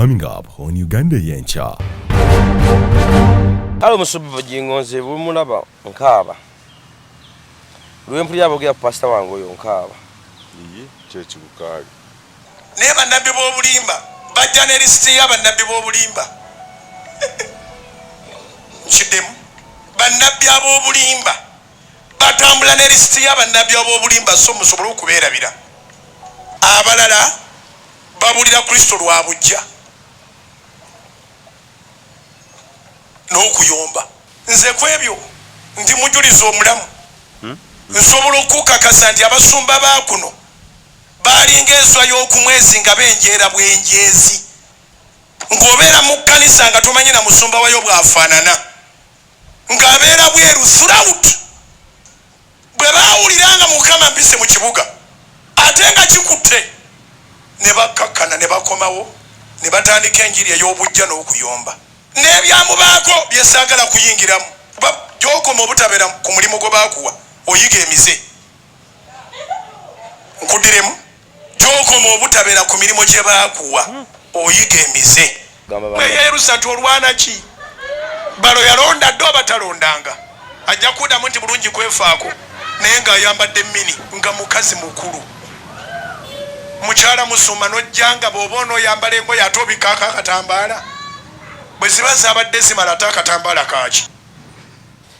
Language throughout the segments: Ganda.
Coming up on Uganda Yencha. Kale omusumba Bugingo nze bwemulaba nkaaba. Lwempulira aboogera ku pasita wange oyo nkaaba. Iyi kyekikukaali. Naye bannabbi b'obulimba bajja ne lisiti ya bannabbi b'obulimba. Nkiddemu, bannabbi ab'obulimba batambula ne lisiti ya bannabbi ab'obulimba, so musobole okubeerabira. Abalala babuulira Kristo lwa buggya n'okuyomba. Nze ku ebyo ndi mujulizi omulamu. Nsobola okukukakasa nti abasumba ba kuno baalinga enswa y'oku mwezi nga benjeera bwenjeezi. Ng'obeera mu kkanisa nga tomanyi na musumba wayo bw'afaanana, ng'abeera bweru throughout. Bwe baawulira nga Mukama ampise mu kibuga ate nga kikutte, ne bakkakkana ne bakomawo ne batandika enjiri ey'obuggya n'okuyomba. N'ebyamubaako bye saagala kuyingiramu kuba gy'okoma obutabeera ku mulimu gwe baakuwa oyiga emize. Nkuddiremu, gy'okoma obutabeera ku mirimu gye baakuwa oyiga emize. Yeerusa nti olwana ki? Balo yalonda dda oba talondanga? Ajja kuddamu nti bulungi kwefaako, naye ng'ayambadde mini nga mukazi mukulu. Mukyala musumba n'ojja nga bw'oba onooyambala engoye ate obikkaako akatambaala? Bwe ziba zaabadde zimala ate akatambaala kaaki?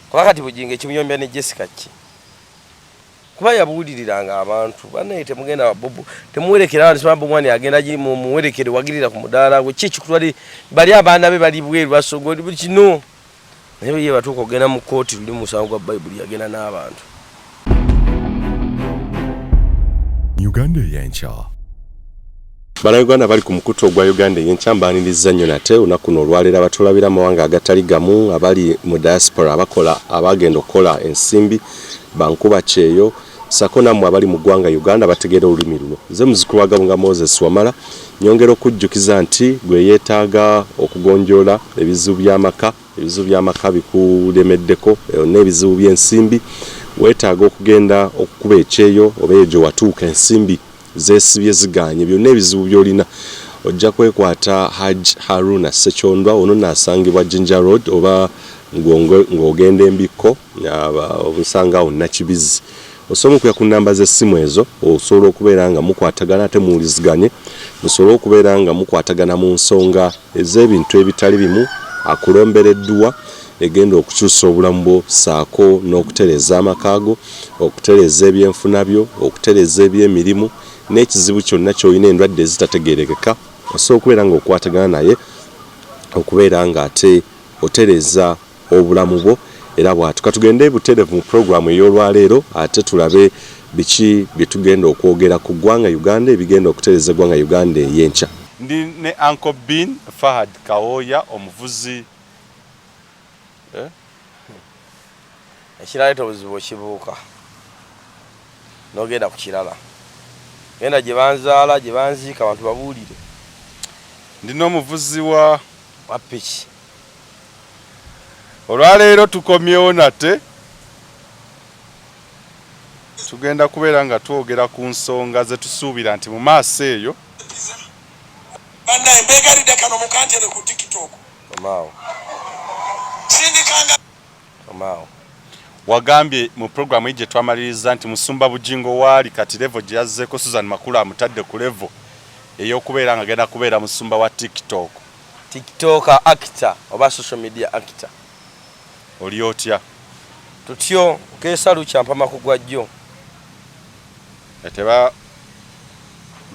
Kuba kati Bugingo ekimuyombya ne Jessica ki? Kuba yabuuliriranga abantu banaye temugenda wa Bobo, temuwerekera abantu sima Bobo agenda giri mu muwerekere wagirira ku mudaala gwe ki ekikutwali bali abaana be bali bweru basogoli buli kino. Naye ye batuuka okugenda mu kkooti luli musango gwa Bayibuli yagenda n'abantu. Uganda Eyenkya. Bannayuganda bali ku mukutu ogwa Uganda Eyenkya mbaanirizza nnyo nate olunaku luno olwaleero abatulabira amawanga agatali gamu abali mu diaspora abakola abagenda okukola ensimbi bankuba kyeyo sako nammwe abali mu ggwanga Uganda bategeera olulimi luno. Nze muzukulu wa Gabunga Moses Wamala nyongera okujjukiza nti gwe yeetaaga okugonjoola ebizibu by'amaka ebizibu by'amaka bikulemeddeko n'ebizibu by'ensimbi weetaaga okugenda okukuba ekyeyo oba eyo gye watuuka ensimbi zeesibye zigaanye byonna ebizibu by'olina ojja kwekwata Hajj Haruna Ssekyondwa ono nno asangibwa Jinja Road oba ng'ogenda Embikko omusanga awo Nakibizzi. Osobola omukubira ku nnamba z'essimu ezo osobola okubeera nga mukwatagana ate muwuliziganye musobole okubeera nga mukwatagana mu nsonga ez'ebintu ebitali bimu akulombera edduwa egenda okukyusa obulamu bwo ssaako n'okutereeza amaka go, okutereeza ebyenfuna byo, okutereeza ebyemirimu n'ekizibu kyonna ky'olina endwadde ezitategeerekeka osobola okubeera ng'okwatagana naye okubeera ng'ate otereeza obulamu bwo era bw'atyo. Katugende butereevu mu pulogulaamu ey'olwaleero ate tulabe biki bye tugenda okwogera ku ggwanga Uganda ebigenda okutereeza eggwanga Uganda ey'enkya. Ndi ne Uncle Bean Fahad Kawooya omuvuzi eh? Ekiraleeta obuzibu okibuuka n'ogenda ku kirala. Genda gye banzaala gye banziika abantu babuulire. Ndi n'omuvuzi wa wa piki. Olwaleero tukomyewo nate tugenda kubeera nga twogera ku nsonga ze tusuubira nti mu maaso eyo Bannaye mbegaridde kano mukantere ku tiktok. Komaawo. Sindikanga. Komaawo. Wagambye mu program eyi gyetwamaliriza nti Musumba Bugingo waali kati level gyeyazzeeko Susan Makula amutadde ku level eyokubeera nga agenda kubeera musumba wa TikTok. Tiktoker actor oba social media actor. Oli otya? Tutyo nkeesa lukya mpama ku gwa jjo. Teba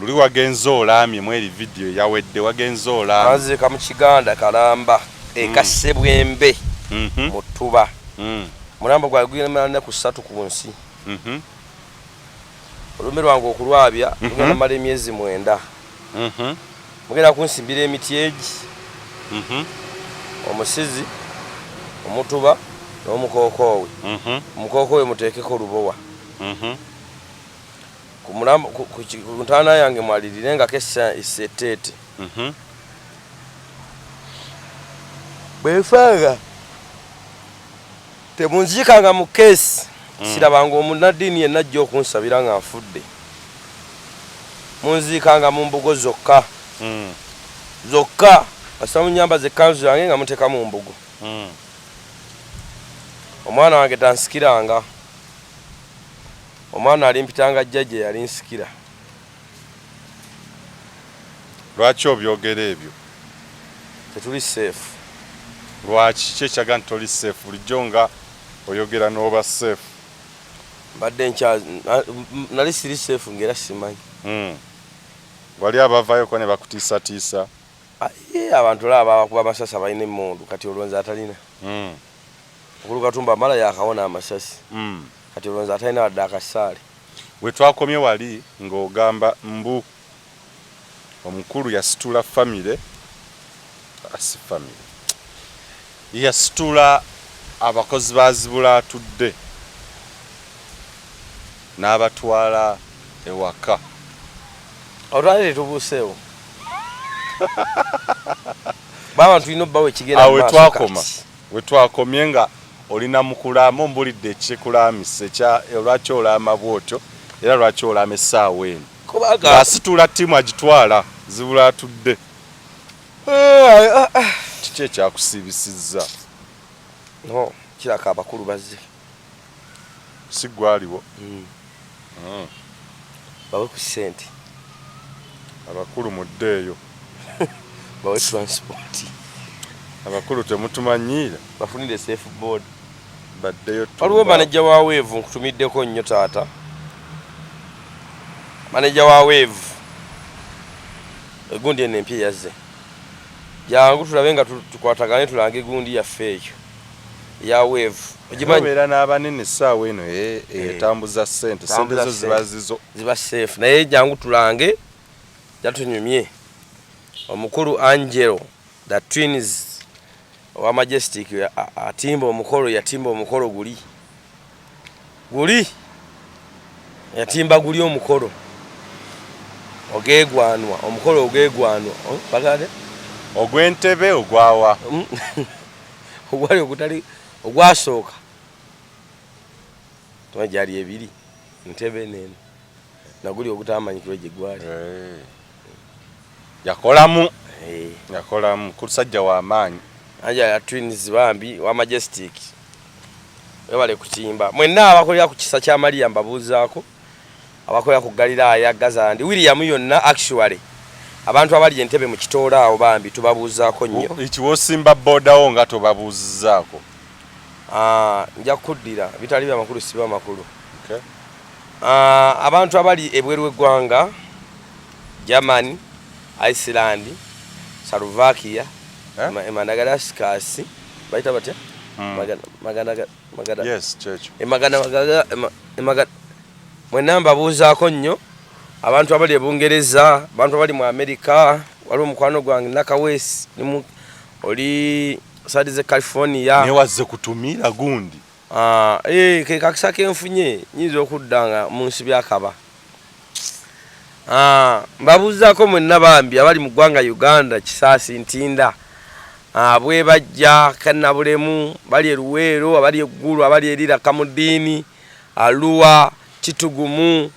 luli wagenze olaamye mweri video eyawedde wagenze olaamye. Banziika mu Kiganda kalamba e Kasebwembe mu ttuba. Omulambo gwange gugenda nnaku ssatu ku nsi. Olumbe lwange okulwabya lugenda mala emyezi mwenda. Mugenda kunsimbira emiti egi, omusizi, omutuba n'omukookoowe. Omukookoowe muteekeko lubowa. Ku mulambo ku, ku, ku ntaana yange mwalirirengako essetteete. Bwe nfanga temunziikanga mu keesi. Sirabanga omunnaddiini yenna ajja okunsabira nga nfudde. Munziikanga mu mbugo zokka. Zokka kasita munyambaza ekkanzu yange nga muteekamu mbugo. Omwana wange tansikiranga. Omwana alimpitanga jjajja yali nsikira. Lwaki obyogera ebyo? Tetuli safe. Lwaki? Ki ekyaga nti toli safe? Bulijjo nga oyogera n'oba safe. Mbadde nkya nali siri safe ng'era simanyi. Wali abavaayoko ne bakutiisatiisa? Aye abantu olaba babakuba amasasi abalina emmundu kati olwo nze atalina. Mukulu Katumba Wamala yakawona amasasi. Kati olwo nze atalina wadde akasaale. We twakomye wali ng'ogamba mbu omukulu yasitula famire, si famire, yasitula abakozi ba Zibula atudde n'abatwala ewaka. Awo twali tetubuuseewo. Baaba tulina obbawo ekigenda mu maaso kati. We twakomye nga oli na mu kulaama, ombulidde ekikulaamisa ekya lwaki olaama bw'otyo era lwaki olaama essaawa eno. Ng'asitula ttiimu agitwala Zibula atudde. Kiki ekyakusiibisizza? No, kiraka abakulu bazze. Si ggwe aliwo? Bawe ku ssente. Abakulu muddeeyo. Bawe transport. Abakulu temutumanyiira. Bafunire safe board. Baddeyo. Waliwo manejja wa Wave nkutumiddeko nnyo taata. Manejja wa Wave. Egundi eno empya yazze. Jangu tulabe nga tukwatagane tulange egundi yaffe eyo. Ya Wave. Ogimanyi? Obeera n'abanene essaawa eno etambuza ssente. Ssente zo ziba zizo. Ziba safe. Naye jangu tulange jatunyumye. Omukulu Angelo the twins owa Majestic atimba omukolo, yatimba omukolo guli. Guli. Yatimba guli omukolo. Ogegwanwa, omukolo ogegwanwa. Oh, bagade? Ogw'entebe ogwawa. Ogwali ogutali ogwasooka. Tumanyi gyali ebiri, ntebe nene. Naguli ogutamanyikirwa gye gwali. Yakolamu. Yakolamu ku musajja wa maanyi. Anja ya twins bambi wa Majestic. Webale kutimba. Mwenna abakolera ku kisa kya Maria mbabuuzaako. Abakolera ku Galilaya, Gaza and William yonna actually. Abantu abali entebe mu kitoola awo bambi tubabuuzaako nnyo. Ekiwosimba bodawo nga tobabuuzizaako. Nja kukuddira bitali bya makulu si makulu. Okay. Abantu abali ebweru w'eggwanga Germany, Iceland, Slovakia, Madagascar, bayita batya? Yes, church. Mwenna mbabuuzaako nnyo abantu abali e Bungereza, abantu abali mu Amerika, waliwo omukwano gwange Nakaweesi oli side ze California. Naye wazze kutumira gundi. Ke kakisa ke nfunye nyinza okudda nga mu nsi byakaba. Mbabuuzaako mwenna bambi abali mu ggwanga Uganda, Kisaasi, Ntinda, Bwebajja, Kannabulemu, bali e Luweero, abali e Ggulu, abali e Lira, Kamudiini, Arua, Kitugumu,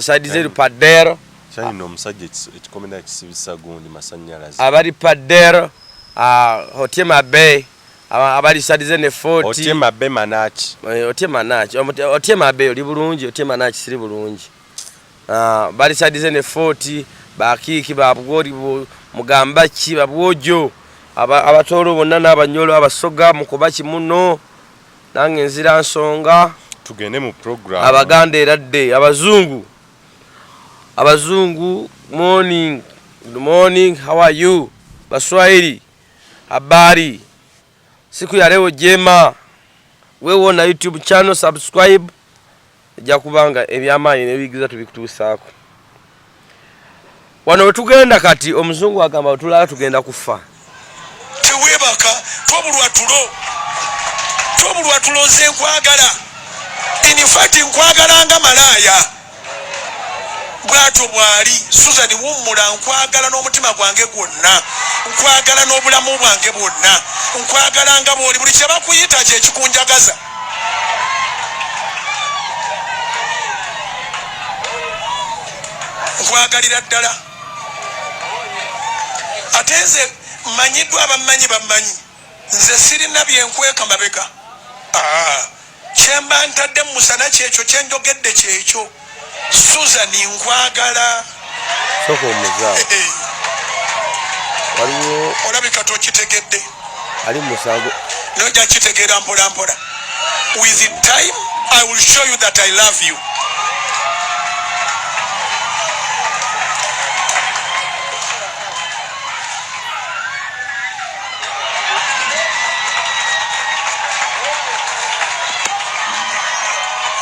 side z'e Pader. Kyalina omusajja ekikomera ekisibisa gundi masannyalaze. Abali Pader, Hotiema Bay, abali side z'e Fort. Hotiema Bay Manaki. Hotiema Manaki. Hotiema Bay oli bulungi, Hotiema Manaki siri bulungi. Bali side z'e Fort, Bakiiki, Babwori, Mugambaki, Babwojo, Abatooro bonna n'Abanyolo, Abasoga, Mukubaki muno. Nange nzira nsonga. Tugende mu program. Abaganda eradde, abazungu. Abazungu, morning. Good morning, how are you? Baswahili, habari. Siku ya leo jema. Wewe na YouTube channel subscribe. Ejja kubanga ebyamaanyi n'ebigiza tubikutuusaako. Wano we tugenda kati omuzungu agamba tulala tugenda kufa. Teweebaka, tobulwa tulo. Tobulwa tulo nze nkwagala. In fact nkwagala nga malaaya. Bw'atyo bw'ali. Susan wummula, nkwagala n'omutima gwange gwonna. Nkwagala n'obulamu bwange bwonna. Nkwagala nga bw'oli. Buli kye bakuyita kye kikunjagaza. Nkwagalira ddala. Ate nze mmanyiddwa, abammanyi bammanyi, nze sirina byenkweka mabega. Ah, kyemba ntadde mu musana kyekyo, kyenjogedde kyekyo. Susan, nkwagala. Sooka omuzaawo. Waliwo olabika tokitegedde. Ali musango. Nojja kitegeera mpola mpola. With time I will show you that I love you.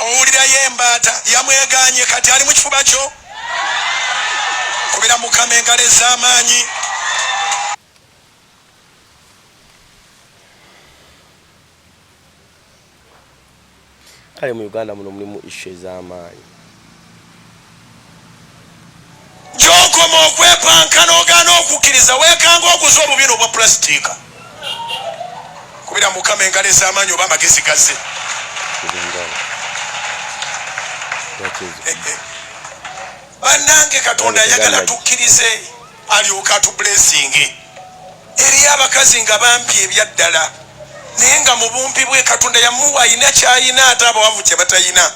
Owulirayo embaata yamweganye kati ali mu kifuba kyo. Kubira Mukama engalo ez'amaanyi. Kale mu Uganda muno mulimu issue ez'amaanyi. Gy'okoma okwepanka n'ogaana okukkiriza, weekanga oguze obubiina obwa pulasitiika. Kubira Mukama engalo ez'amaanyi oba amagezi gaze. Bannange, Katonda ayagala tukkirize alyoke atubulesinge. Eriyo abakazi nga bampi ebyaddala, naye nga mu bumpi bwe Katonda yamuwa alina ky'alina ate abawavu kye batayina.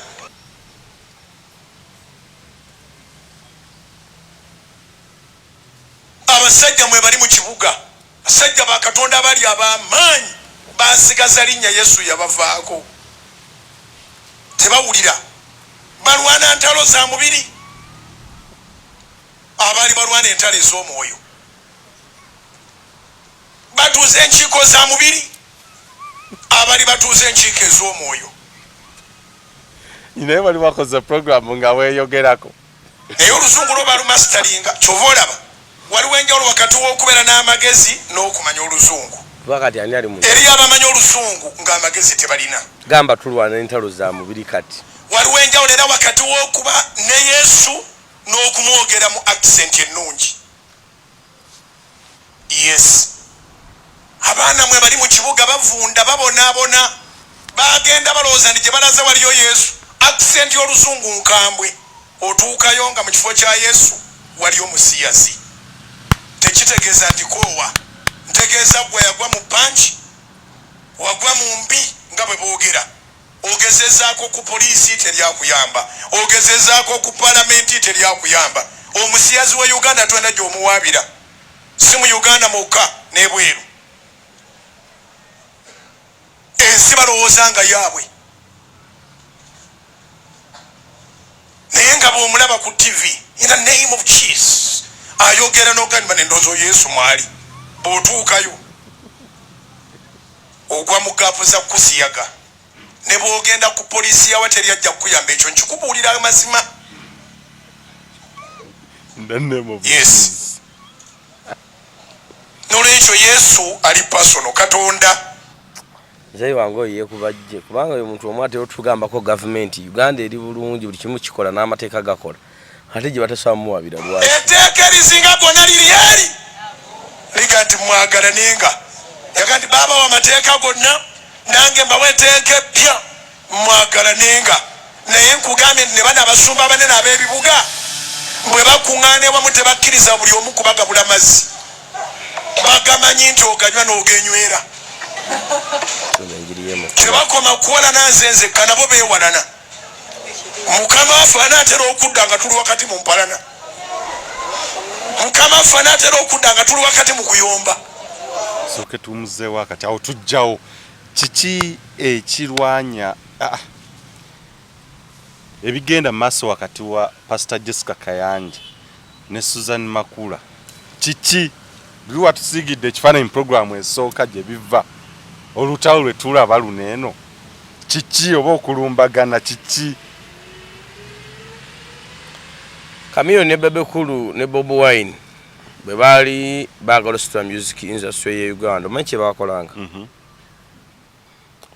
Abasajja mwebali mu kibuga, basajja ba Katonda abali ab'amaanyi basigaza linnya, Yesu yabavaako. Tebawulira, balwana ntalo za mubiri, abaali balwana entalo ez'omwoyo. Batuuza enkiiko za mubiri, abali batuuza enkiiko ez'omwoyo. Naye bali bakoze program nga weeyogerako. Naye oluzungu lwo balumasitalinga, kyova olaba waliwo enjawulo wakati w'okubeera n'amagezi n'okumanya oluzungu. Kuba kati ani ali mu Eriyo abamanyi oluzungu ng'amagezi tebalina. Gamba tulwana entalo za mubiri kati. Waliwo enjawulo era wakati w'okuba ne Yesu n'okumwogera mu accent ennungi. Yes, abaana mwe bali mu kibuga bavunda, babonaabona, bagenda balowooza nti gye balaze waliyo Yesu. Accent y'oluzungu nkambwe, otuukayo nga mu kifo kya Yesu waliyo musiyazi. Tekitegeeza nti koowa, ntegeeza gwe yagwa mu panki, wagwa mu mbi nga bwe boogera. Ogezezaako ku poliisi teryakuyamba, ogezezaako ku palamenti teryakuyamba. Omusiyazi wa Uganda tolina gy'omuwaabira, si mu Uganda mwokka n'ebweru. Ensi balowooza nga yaabwe, naye nga bw'omulaba ku TV, in the name of Jesus, ayogera n'ogamba nendowooza Yesu mwali. Bw'otuukayo ogwa mu gaapu za kusiyaga, ne bw'ogenda ku poliisi yawa teri ajja kukuyamba. Ekyo nkikubuulira amazima. Yes, nolwekyo Yesu ali personal, Katonda. Muzeeyi wange oyo yeekubajje, kubanga oyo muntu omu atera otugambako gavumenti Uganda eri bulungi, buli kimu kikola n'amateeka gakola, ate gye batasobola muwabira lwaki? Etteeka erisinga gonna liri eri liga nti mwagala ninga yaga nti baabawa amateeka gonna, nange mbawa etteeka eppya, mwagala ninga. Naye nkugambye nti ne bano abasumba abanene ab'ebibuga bwe bakuŋŋaana ewamu tebakkiriza buli omu kubagabula mazzi, bagamanyi nti oganywa n'ogenywera. Tebakoma kuwalana nze nzekka, nabo beewalana. Mukama waffe anaatera okudda nga tuli wakati mu mpalana. Mukama waffe anaatera okudda nga tuli wakati mu kuyomba. Sooke tuwumuzeewo akati awo, tujjawo kiki ekirwanya ebigenda mu maaso wakati wa Pastor Jessica Kayanja ne Susan Makula. Kiki luli watusiigidde ekifaananyi mu pulogulaamu esooka gye biva olutalo lwe tulaba luno eno kiki oba okulumbagana kiki? Chameleone ne Bebe Cool ne Bobi Wine bwe baali baagala ositula music industry ye Uganda, omanyi kye baakolanga?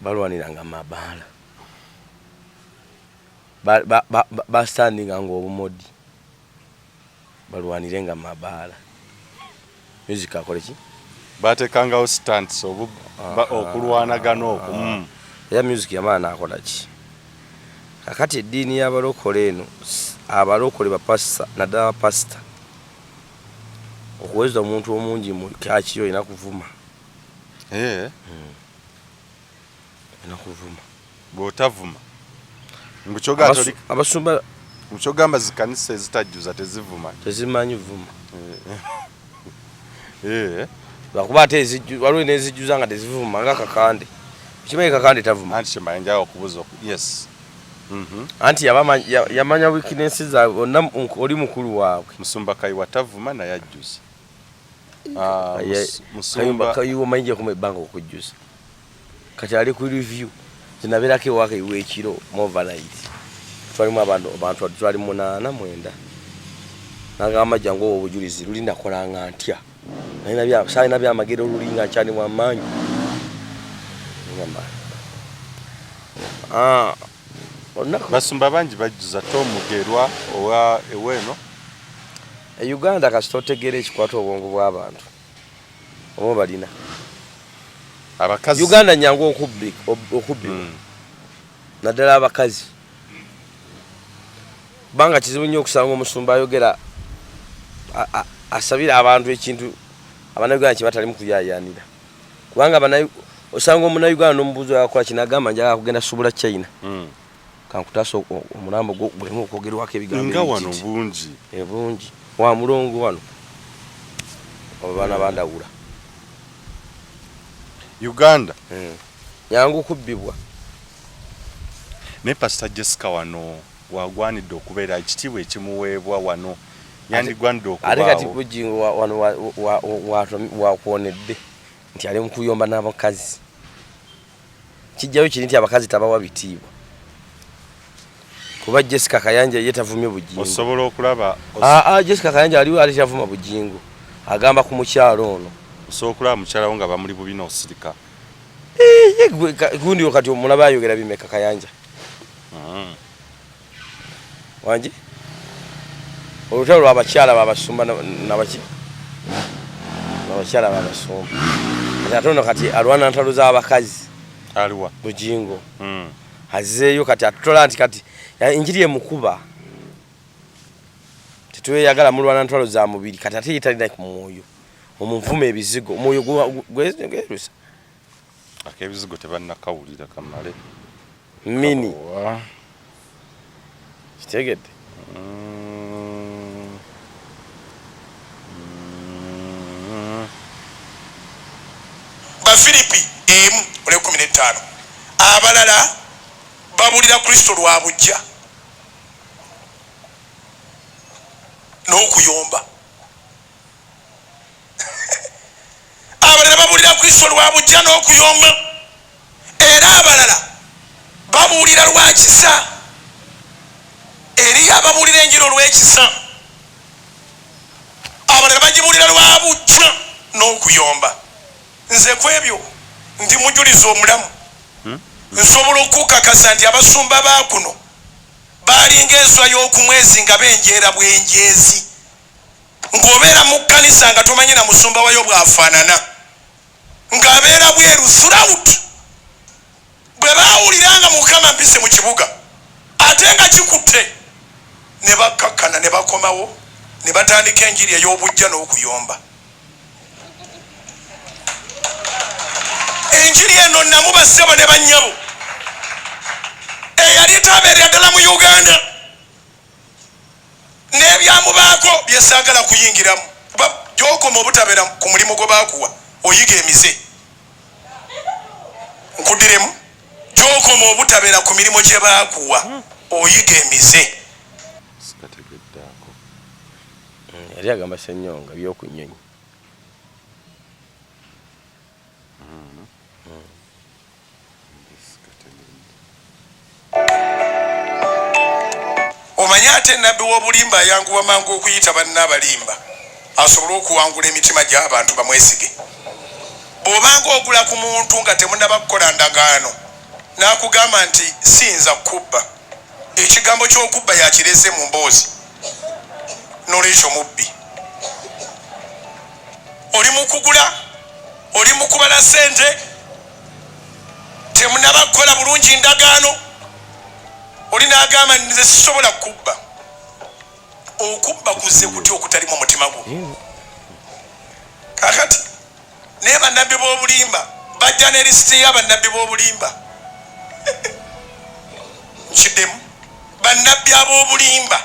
Balwaniranga mabaala, basitandinga nga obumodi balwanire nga mabaala, music akole ki? Batekangawo stunts okulwanagana okwo. Era music yamala nakola ki? Kakati eddiini y'abalokole eno, abalokole bapasita, naddala bapasita, Okuweza omuntu omungi mu kyaki olina kuvuma. Eh. Olina kuvuma. Bw'otavuma. Abasumba Kyogamba zikanisa ezitajjuza tezivuma. Tezimanyi vuma. Eh. Lwakuba ate waliwo n'ezijjuza nga tezivuma nga Kakande. Okimanyi Kakande tavuma. Anti kyemanyi njagala okubuuza yes. Anti yamanya weakness zaabwe bonna oli mukulu waabwe. Musumba Kayiwa tavuma naye ajjuza. Kayiwa omanyi gyekoma ebbanga okujjuza. Kati ali ku review. Zinabeerako ewa Kayiwa ekiro mu overnight. Twalimu abantu twali 8 9. Nagamba jangu obwo obujulizi luli nakolanga ntya. Saalina byamagero luli nga nkyali wa maanyi. Basumba bangi bajjuza Tom Mugerwa owa eweno. E Uganda kasita otegeera ekikwata obwongo bw'abantu oba balina abakazi. Uganda nyangu okubbibwa naddala abakazi, kubanga kizibu nnyo okusanga omusumba ayogera asabira abantu ekintu Abannayuganda kye batalimu kuyaayaanira, kubanga osanga Omunnayuganda n'omubuuzi akola kino agamba njagala kugenda subula China. Kankutaasa omulambo gwo guleme okwogerwako ebigambo nga wano bungi. Ebungi wa mulongo wano abaana bandawula Uganda. Nyangu kubbibwa. Naye Pastor Jessica wano wagwanidde okubeera ekitiibwa ekimuweebwa wano yandigwanidde okubaawo. Ate kati Bujjingo wano wakwonedde nti ali mu kuyomba n'abakazi. Kijjayo kiri nti abakazi tabawa bitiibwa. Kuba Jessica Kayanja ye tavumye Bujjingo. Osobola okulaba Jessica Kayanja aliwo ate tavuma Bujjingo. Agamba ku mukyalo ono. Osobola okulaba mukyala wo nga bamuli bubi n'osirika. Gundi kati omulaba ayogera bimeka Kayanja. Wangi? Olutalo lw'abakyala b'abasumba nabaki? Abakyala b'abasumba. Kati ate ono kati alwana ntalo z'abakazi. Aliwa? Bujingo. Azzeeyo kati atutola nti kati enjiri emukuba. Tetweyagala mulwana ntalo za mubiri kati ate ye talina ku mwoyo. Omunvuma ebizigo omwoyo gwerusa. Ak'ebizigo tebannakawulira kamale. Mini. Kitegedde. Bafiripi 1:15 abalala babulira Kristo lwa bujja n'okuyomba. Abalala babulira Kristo lwa bujja n'okuyomba, era abalala babuulira lwa kisa. Eriyo ababuulira enjiri olw'ekisa, abalala bagibuulira lwa bujja n'okuyomba. Nze ku ebyo ndi mujulizi omulamu. Nsobola okukakasa nti abasumba ba kuno baalinga enswa y'okumwezi nga benjeera bwenjeezi. Ng'obeera mu kkanisa nga tomanyi na musumba wayo bw'afaanana, ng'abeera bweru throughout. Bwe baawulira nga Mukama mpise mu kibuga ate nga kikutte, ne bakkakkana ne bakomawo ne batandika enjiri ey'obujja n'okuyomba. Enjiri eno namu bassebo ne bannyabo eyali tabeerera ddala mu Uganda n'ebyamubaako bye saagala kuyingiramu, kuba gy'okoma obutabeera ku mulimu gwe baakuwa oyiga emize. Nkuddiremu, gy'okoma obutabeera ku mirimu gye baakuwa oyiga emize. Sikategeddeako. Yali agamba Ssenyonga by'oku nnyonyi. Omanyi ate nabbi w'obulimba ayanguwa mangu okuyita banne abalimba asobole okuwangula emitima gy'abantu bamwesige. Bw'obanga ogula ku muntu nga temunnaba kukola ndagaano n'akugamba nti siyinza kukubba, ekigambo ky'okubba yakireze mu mboozi, n'olwekyo mubbi. Oli mu kugula, oli mu kubala ssente, temunnaba kukola bulungi ndagaano, oli n'agamba nze sisobola kukubba. Okubba kuzze kutya okutali mu mutima gwo? Kakati naye bannabbi b'obulimba bajja ne lisiti y'abannabbi b'obulimba. Nkiddemu, bannabbi ab'obulimba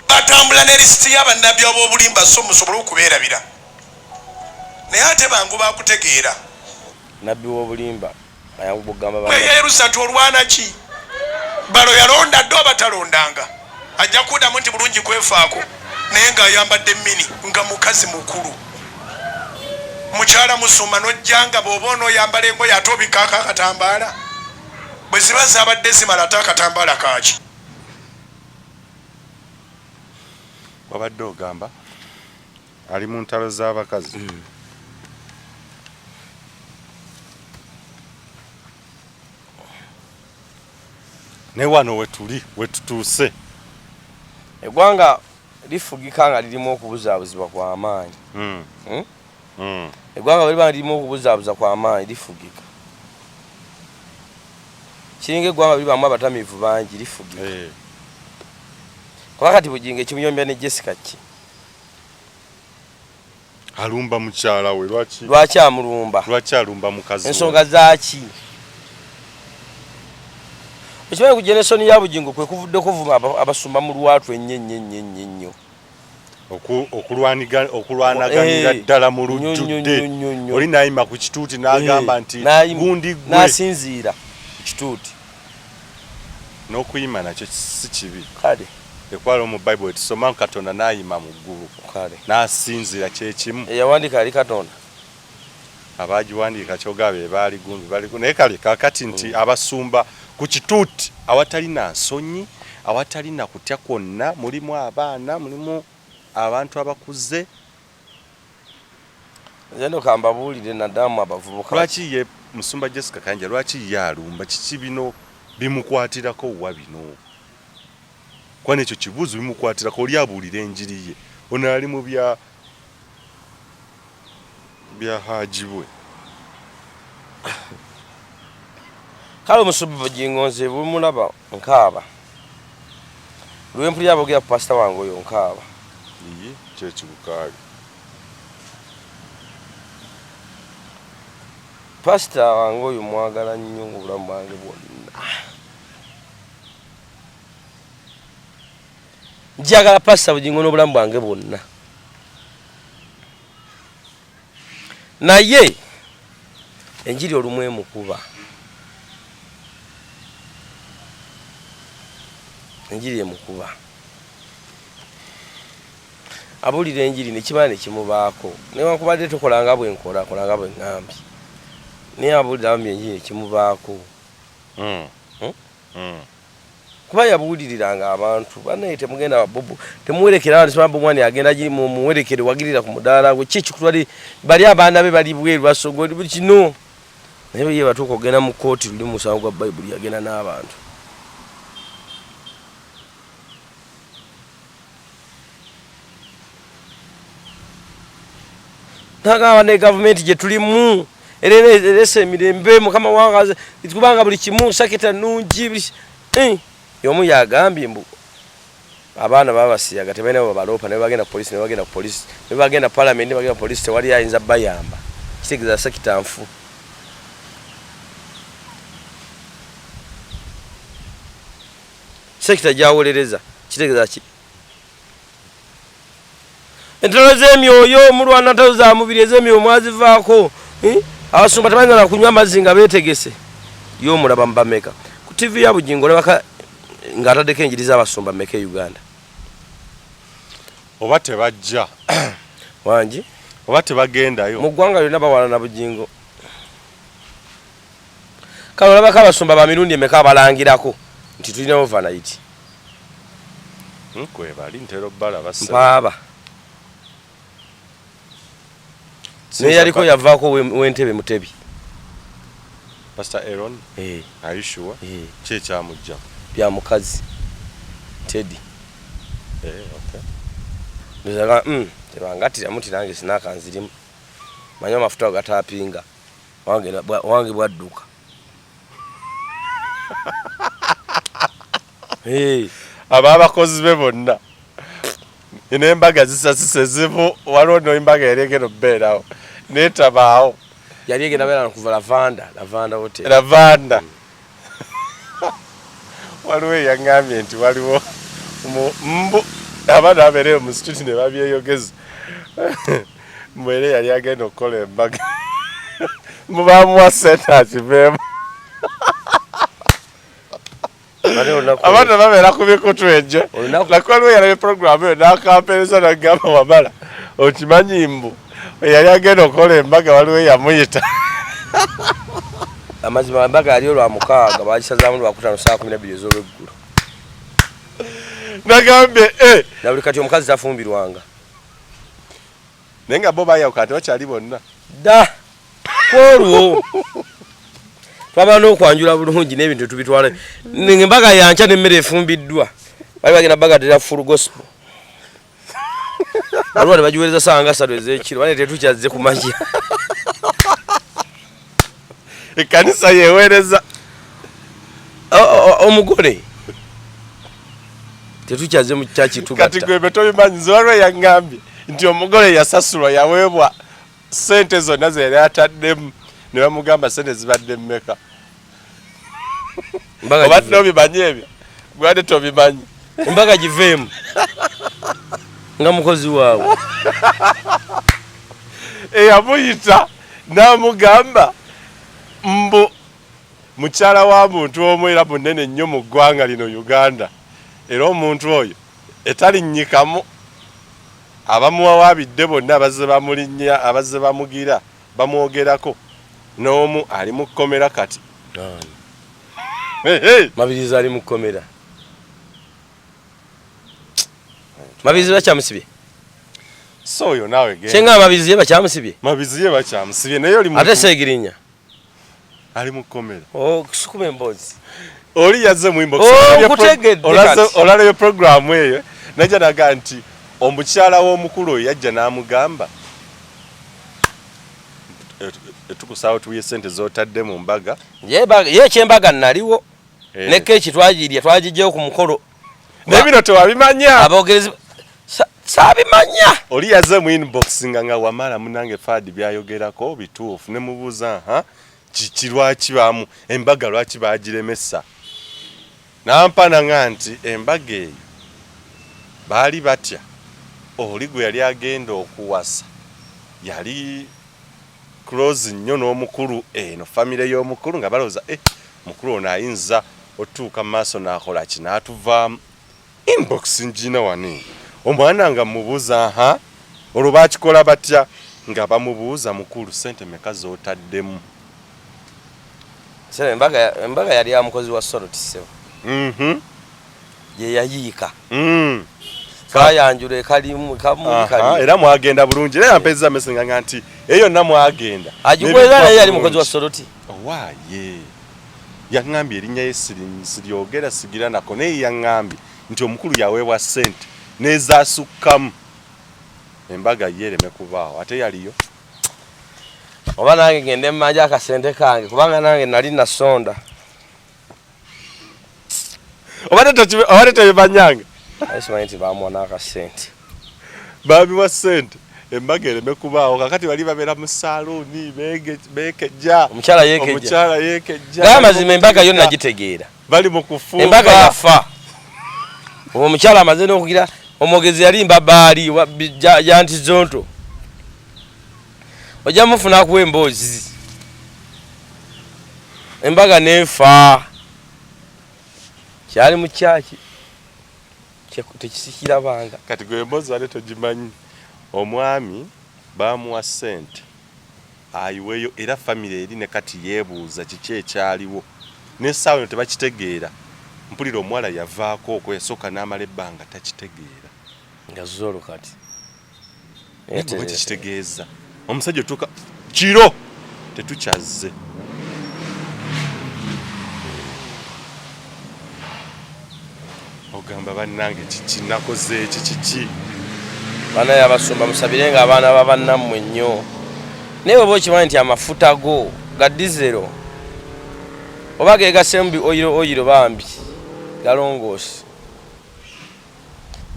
batambula ne lisiti y'abannabbi ab'obulimba, so musobole okubeerabira, naye ate bangu bakutegeera. Nabbi w'obulimba ayanguba okugamba banne. Mweyeerusa nti olwana ki? Balo yalonda dda oba talondanga? Ajja kuddamu nti bulungi kwefaako, naye ng'ayambadde mini nga mukazi mukulu. Mukyala musumba n'ojja nga bw'oba onooyambala engoye ate obikkaako akatambaala? Bwe ziba zaabadde zimala ate akatambaala kaaki? Wabadde ogamba ali mu ntalo z'abakazi. Naye wano wetuli wetutuuse. Eggwanga lifugika nga lirimu okubuzaabuzibwa kwa maanyi. Eggwanga bwe liba nga lirimu okubuzaabuza kwa maanyi lifugika. Kiringa eggwanga bwe libaamu abatamiivu bangi lifugika. Kuba kati Bugingo ekimuyombya ne Jessica ki? Alumba mukyala we lwaki? Lwaki amulumba? Lwaki alumba mukazi we? Ensonga zaaki? Okimanyi ku generation ya Bugingo kwe kuvuddeko vuma abasumba mu lwatu ennyo ennyo ennyo ennyo ennyo. Okulwanaganira ddala mu lujjudde. Oli n'ayima ku kituuti n'agamba nti gundi ggwe. N'asinziira ku kituuti. N'okuyima nakyo si kibi. Kale. Ekwalo mu Bible tusoma Katonda n'ayima mu ggulu. Kale. N'asinziira kye kimu. Eyawandiika yali Katonda. Abaagiwandiika kyogaba be baali gundi bali naye kale kaakati nti abasumba ku kituuti awatali na nsonyi, awatali na kutya kwonna, mulimu abaana, mulimu abantu abakuze. Nze nno kambabuulire naddala mmwe abavubuka. Lwaki ye Musumba Jessica Kayanja lwaki ye alumba? Kiki bino bimukwatirako wa bino? Kuba n'ekyo kibuuzo bimukwatirako oli abuulira enjiri ye ono ali mu bya bya Haji bwe. Kale omusumba Bugingo nze bwemulaba nkaaba. Lwempulira aboogera ku pasita wange oyo nkaaba. Iyi kyekigukaali. Pasita wange oyo mwagala nnyo obulamu bwange bwonna. Njagala Pasita Bugingo n'obulamu bwange bwonna. Naye enjiri olumu emukuba. Enjiri emukuba. Abuulira enjiri ne kimala ne kimubaako. Newankubadde tokola nga bwe nkola, kola nga bwe ŋŋambye. Naye abuulira bambi enjiri ne kimubaako. Kuba yabuuliriranga abantu banaye temugenda bobo temuwerekera abantu sima bomwani agenda giri mu muwerekere wagirira ku mudaala gwe ki kikutwali bali abaana be bali bweru basogo kino naye ye batuuka okugenda mu kkooti luli musango gwa bayibuli yagenda n'abantu. Nagamba ne gavumenti gye tulimu era erese emirembe mukama wange kubanga buli kimu sakita nnungi. Y'omu yagambye mbu abaana babasiyaga tebalina bwe babaloopa ne bagenda ku poliisi ne bagenda ku poliisi ne bagenda palamenti ne bagenda ku poliisi tewali ayinza bayamba kitegeeza sekita nfu. Sekita gy'awolereza kitegeeza ki? Entalo z'emyoyo mulwana ntalo za mubiri, ez'emyoyo mwazivaako. Abasumba tebayinza na kunywa amazzi nga beetegese. Ye omulaba mu bameka ku TV ya Bugingo olabaka ng'ataddeko enjiri z'abasumba meka e Uganda? Oba tebajja wangi oba tebagendayo mu ggwanga lyonna bawalana Bugingo. Kale olabako abasumba ba mirundi emeka abalangirako nti tulina overnight. Kwebali ntera obbalaba ssebo. Mpaaba. Naye yaliko yavaako w'entebe Mutebi. Pastor Aaron? Eh. Are you sure? Eh. Ki ekyamuggyako? Bya mukazi Teddy. Eh, okay. Ndowooza tebangattiramu nti nange sinaaka nzirimu. Manyi amafuta ago gatapinga. Wange bwadduka. Ababakozi be bonna. Eno embaga zisasise zibu, waliwo no embaga yali egenda okubeerawo netabaawo. Yali egenda beera kuva Lavanda, Lavanda Hotel. Lavanda. Waliwo eyaŋŋambye nti waliwo mbu abaana babeereyo mu street ne babyeyogeza. Mbu era yali agenda okukola embaga. Mbu bamuwa ssente akiveemu. Abaana babeera ku mikutu egyo. Laki waliwo eyalabye pulogulaamu eyo n'akampeereza n'agamba wamala okimanyi mbu eyali agenda okukola embaga waliwo eyamuyita. Amazima embaga yali olwa mukaaga bagisazaamu lwakutaano ssaawa 12 ez'olweggulo. Nagambye eh. Na buli kati omukazi tafumbirwanga. Naye nga bo bayawukana tebakyali bonna. Dda kwolwo twabala n'okwanjula bulungi n'ebintu tubitwala embaga yankya n'emmere efumbiddwa bali bagenda bagatera full gospel waliwo ne bagiweereza saawa nga ssatu ez'ekiro bane tetukyazze ku makya ekkanisa yeweereza omugole tetukyazze mu kyaki tugatta kati gwe tobimanyi nze waliwo yaŋŋambye nti omugole yasasulwa yaweebwa sente zonna ze yali ataddemu ne bamugamba sente zibadde mmeka obadde obimanyi ebyo gwade tobimanyi embaga giveemu nga mukozi waabwe eyamuyita n'amugamba mbu mukyala wa muntu omu era munene nnyo mu ggwanga lino Uganda era omuntu oyo etalinnyikamu abamuwawaabidde bonna abazze bamulinnya abazze bamugira bamwogerako n'omu ali mu kkomera kati. Mabirizi ali mu kkomera. Mabirizi bakyamusibye? So oyo naawe genda. Kyenga Mabirizi ye bakyamusibye? Mabirizi ye bakyamusibye naye oli ate Segirinya ali mu kkomera. Oh, kusukuma emboozi. Oli yazze mu inbox. Oh, nkutegedde kati. Olalayo programu eyo najja naga nti omukyala w'omukulu oyo yajja n'amugamba tukusaawo tuwiye sente z'otadde mu mbaga. Ye ekyembaga naliwo eh. ne keeki twagirya twagijjayo ku mukolo. Naye bino tewabimanya. Abogerezi saabimanya. Oli yazze mu inbox nga nga wamala munange Fadi byayogerako bituufu ne mubuuza ha kiki lwaki bamu embaga lwaki bagiremesa nampa nanga nti embaga eyo baali batya oli gwe yali agenda okuwasa yali close nnyo n'omukulu eno famire y'omukulu nga balowooza eh, mukulu ono ayinza otuuka mu maaso n'akola ki n'atuvaamu inbox ngina wano eno omwana nga mubuuza ha olwo bakikola batya nga bamubuuza mukulu sente meka z'otaddemu embaga yali ya mukozi wa Salt ssebo mhm. gye yayiika mm. twayanjula ekalimu era mwagenda bulungi era yampezza mesinga nga nti eyo yonna mwagenda agikuweza naye yali mukozi wa Salt owaaye yaŋŋambye erinnya ye siryogera sigira nako naye yaŋŋambye nti omukulu yaweebwa ssente n'ezasukkamu embaga ye ereme kubaawo ate yaliyo oba nange ngende mmanja akasente kange kubanga nange nali nasonda obadde tebimanyanga simanyi nti bamuwa n'akasente babiwa ssente embaga ereme kubaawo kakati bali babeera mu saluuni beekejja omukyala yeekejja yeekejja naye amazima embaga yo nagitegeera bali mu kufumba embaga yafa omukyala amaze n'okugira omwogezi yalimba baali janti zonto ojja mufuna akuwa emboozi embaga nefa kyali mu kyaki tekisikirabanga kati gwe emboozi bade togimanyi omwami bamuwa sente ayiweyo era famire eri ne kati yeebuuza kiki ekyaliwo n'essaawa eno tebakitegeera mpulira omuwala yavaako okwo yasooka n'amala ebbanga takitegeera nga zolo kati oba kikitegeeza omusajja otuuka kiro tetukyazze ogamba bannange kiki nakoze eki kiki banaye abasumba musabire nga abaana ba bannammwe nnyo naye oba okimanyi nti amafuta go ga dizero oba gegasemu bi oyiro oyiro bambi galongoose.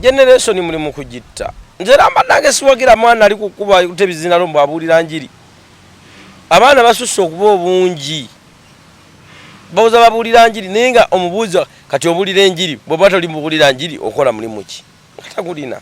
Generation muli mu kugitta. Nze era mbadde siwagira mwana ali kukuba kutebizinalo mbu abuulira njiri. Abaana basusse okuba obungi, bawoza babuulira njiri, naye nga omubuuza kati obuulira enjiri, bw'oba toli mubuulira njiri okola mulimu ki nga tagulina?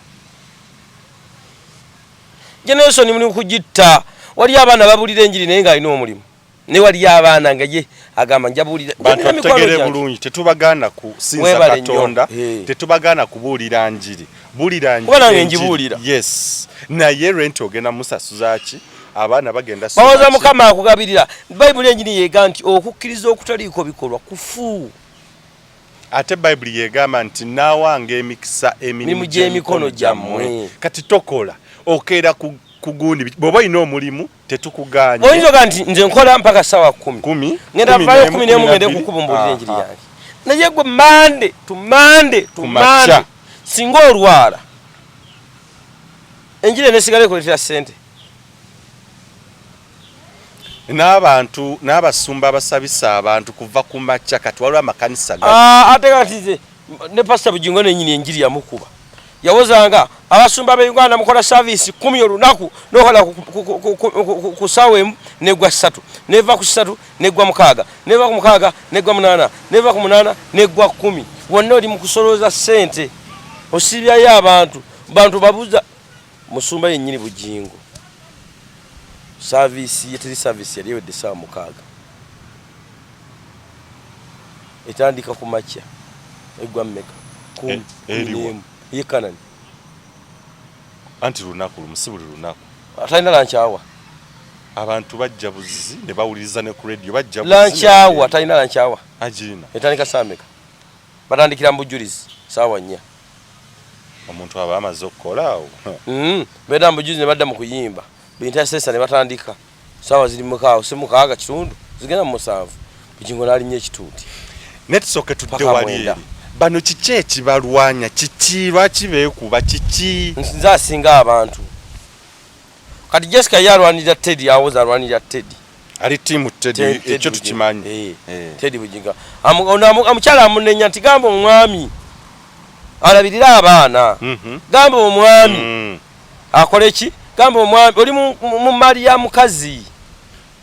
Generation muli kugitta. Waliyo abaana babuulira enjiri naye ng'alina omulimu, naye waliyo abaana nga ye agamba njabuulira. Bantu tutegere bulungi, tetubagaana kusinza Katonda, tetubagaana kubuulira njiri. Buulira njiri, kuba nange njibuulira. Yes, naye rent ogenda musasuza ki? Abaana bagenda bawoza Mukama akugabirira. Bayibuli enjini yega nti okukkiriza okutaliiko bikolwa kufu. Ate Bayibuli yegamba nti naawanga emikisa emirimu gy'emikono gyammwe. Kati tokola, okeera ku gundi, bw'oba olina omulimu tetukuganye. Oyinza oga nti nze nkola mpaka sawa 10, ngenda vayo 11, ngende kukuba mbuulira enjiri yange. Naye gwe Monday to Monday to Monday, singa olwala enjiri enesigala ekuleetera ssente. N'abantu n'abasumba abasabisa abantu kuva ku makya, kati waliwo amakanisa. Ate kati nze ne Pasita Bugingo nenyini enjiri yamukuba, yawozanga abasumba be Uganda mukola service 10 olunaku, nokola ku ssaawa 1 negwa 3, neva ku 3 negwa 6, neva ku 6 negwa 8, neva ku 8 negwa 10. Wonna oli mu kusolooza ssente, osibyayo abantu, bantu babuza musumba yennyini Bugingo service ye. Teri service yali ewedde essaawa 6. Etandika ku makya, eggwa mmeka? 10:11 ye Kanani. Anti lunaku lumu, si buli lunaku. Talina lunch hour. Abantu bajja buzizi ne bawuliriza ne ku radio, bajja. Lunch hour, talina lunch hour. Agirina. Etandika saa meka? Batandikira mu bujulizi saawa 4. Omuntu aba amaze okukola awo. Beera mu bujulizi ne badda mu kuyimba bintasesa ne batandika saawa ziri 6, si 6 kitundu, zigenda mu 7. Bugingo n'alinnya ekituuti. Naye tusooke tudde wali eri bano, kiki ekibalwanya? Kiki? Lwaki beekuba? Kiki? Nze asinga abantu. Kati Jessica ye alwanirira Teddy, awoza alwanirira Teddy. Ali team Teddy, ekyo tukimanyi. Teddy Bugingo omukyala amunenya nti gamba omwami alabirire abaana, gamba omwami akole ki, gamba omwami oli mu mali ya mukazi.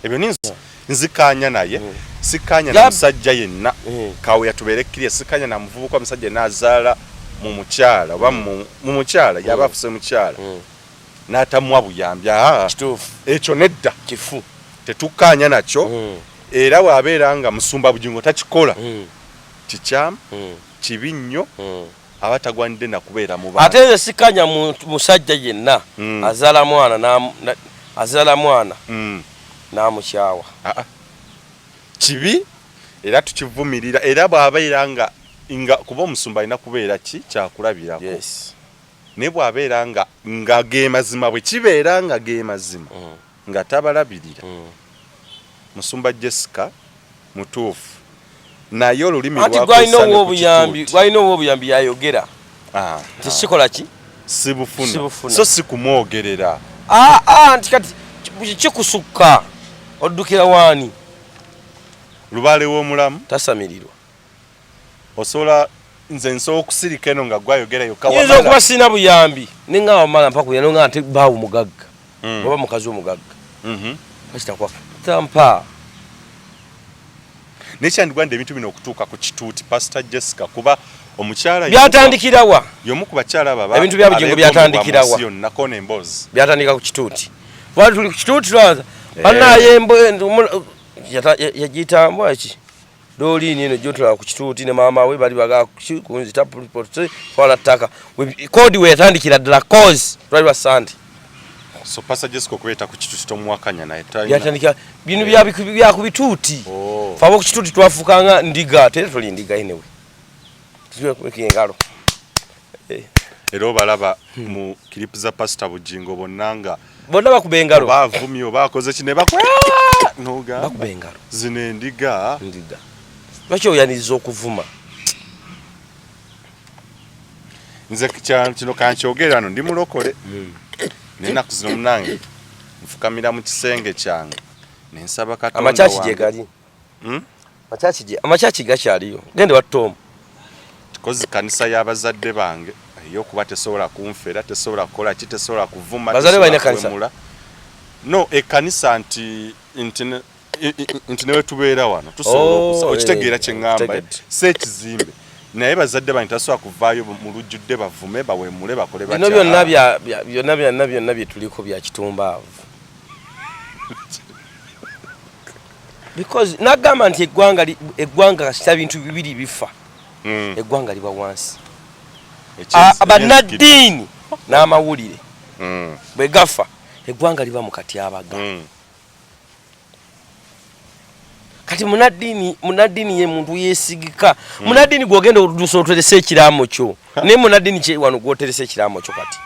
Ebyo nzikanya naye, sikanya na musajja yenna. Kawe yatubeere kirya, sikanya na muvubuka musajja yenna azaala mu mukyala oba mu mukyala, yaba afuse mukyala n'atamuwa buyambi. Ekyo nedda. Kifu. Tetukkaanya nakyo. Era bw'abeera nga musumba Bugingo takikola, kikyamu, kibi nnyo, aba tagwanidde nakubeera mu bantu. Ate nze sikanya musajja yenna azaala mwana, azaala mwana n'amukyawa. Kibi era tukivumirira. Era bw'abeera nga kuba omusumba alina kubeera ki kyakulabirako, naye bw'abeera nga ge mazima, bwe kibeera nga ge mazima nga tabalabirira, musumba Jessica mutuufu, naye olulimi anti gwalina ow'obuyambi, gwalina ow'obuyambi yayogera nti sikola ki. Sibufuna, so si kumwogerera. Nti kati kikusukka, oddukira waani? Lubaale w'omulamu. Tasamirirwa. Osobola, nze nsobola okusirika eno nga gwayogera yokka. Nyinza okuba sirina buyambi nenga wamala mpakuya nonga nti baawo mugagga oba mukazi omugagga kakitakwa tampa. Naye kyandigwandde ebintu bino okutuuka ku kituuti, Pastor Jessica, kuba omukyala Byatandikirawa? Y'omu ku bakyala abo. Ebintu bya Bugingo byatandikirawa? Yonna kona emboozi. Byatandika ku kituuti. Twali tuli ku kituuti, lwaza banaye yagiyita mbwa ki, Doliini eno gyotulaba ku kituuti ne maama we bali baga kunzita, twala ttaka. Koodi we yatandikira ddala, cause twali lwa Sande. So Pastor Jessica okubeeta ku kituuti tomuwakanya, naye byatandika bino bya ku bituuti. Fe ab'oku kituuti twafukanga ndiga, tere tuli ndiga anyway, tukuleka engalo. Era obalaba mu clip za Pastor Bugingo bonna nga bonna bakuba engalo. Oba avumye oba akoze ki ne bakuba, nogamba bakuba engalo. Zino endiga. Ndiga. Lwaki oyaniriza okuvuma? Nze kino kankyogera wano, ndi mulokole, nenaku zino munange nfukamira mu kisenge kyange nensaba Katonda Amakyaki gye gali. Amakyaki gakyaliyo, gende wa Tom. Kozi kanisa y'abazadde bange Eyokuba tesobola kunfera, tesobola kukola ki, tesobola kuvuma, Bazadde balina tesobola ekkanisa? kuwemula. No, ekkanisa nti nti newetubeera wano tusobola Oh, okitegeera eh, kye ŋŋamba, nkitegedde. si ekizimbe, naye bazadde bange tasobola kuvaayo mu lujjudde bavume, bawemule, bakole Bino batya. byonna byonna byonna byonna bye tuliko bya kitumbaavu, because nagamba nti eggwanga kasita bintu bibiri bifa, eggwanga liba wansi. Bannaddiini n'amawulire bwe gafa, eggwanga liba mu katyabaga. Kati munaddiini ye muntu yeesigika. Munaddiini gwogenda oludusa oterese ekiraamo kyo, naye munaddiini kye wano gwoterese ekiraamo kyo kati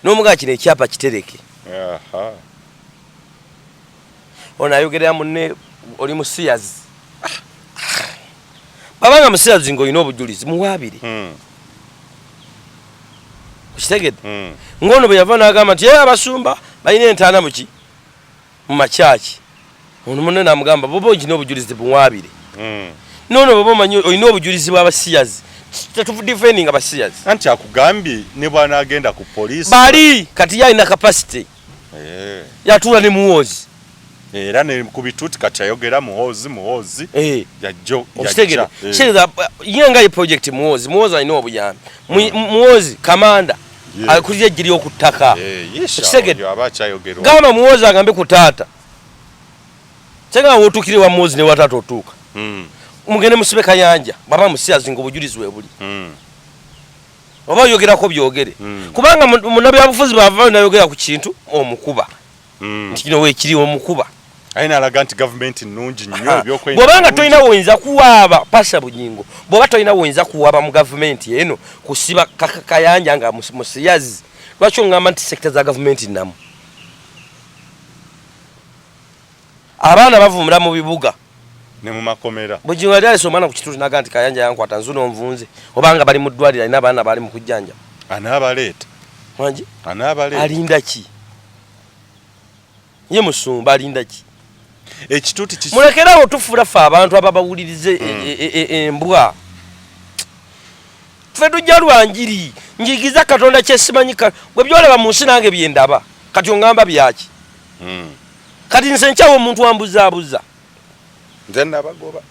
n'omugaa kino ekyapa kitereke. Ono ayogerera munne, oli musiyazi, babanga musiyazi ng'olina obujulizi muwaabire. Okitegedde? Ng'ono bwe yava n'agamba nti, "Eh, abasumba balina entaana muki mu makyaki," ono munne n'amugamba, "Bwoba olina obujulizi buwaabire." Noono bwoba omanyi olina obujulizi bw'abasiyazi, tetudefendinga basiyazi. Anti akugambye ne bw'anaagenda ku poliisi. Bali kati ye alina capacity, yatuula ne Muwoozi. Era ne ku bituuti kati ayogera Muhoozi, Muhoozi. Yajjo. Okitegedde? Yajja. Kitegeeza ye nga ye project Muhoozi. Muhoozi alina obuyambi. Muhoozi kamanda akulira ejje ly'oku ttaka. Yisha, Okitegedde? oyo aba akyayogerwa. Gamba Muhoozi agambe ku taata kyenga wotuukire wa Muhoozi ne wa taata otuuka. Mugende musibe Kayanja bwaba musiyazi nga obujulizi we buli. Oba oyogerako byogere. Kubanga munnabyabufuzi bw'avaayo n'ayogera ku kintu omukuba. Nti kino weekiri omukuba. Aye n'alaga nti gavumenti nnungi nnyo, ebyokwerinda Bw'obanga nnungi. tolina woyinza kuwaaba Pastor Bugingo, bw'oba tolina woyinza kuwaaba mu gavumenti eno kusiba Kayanja nga musiyazi, lwaki oŋŋamba nti sector za gavumenti nnamu? Abaana bavumula mu bibuga ne mu makomera. Bugingo yali alese omwana ku kituuti n'agamba nti Kayanja yankwata nzuno nvunze, obanga bali mu ddwaliro alina abaana bali mu kujjanja. Anaabaleeta. Wangi? Anaabaleeta. Alinda ki? Ye musumba alinda ki? Ekituuti Mulekerawo tufuula ffe abantu ababawulirize embwa. Ffe tujja lwa njiri, njigiza Katonda kye simanyi gwe byolaba mu nsi nange bye ndaba. Kati oŋŋamba byaki? Kati nze nkyawa omuntu ambuzaabuza. Nze nabagoba.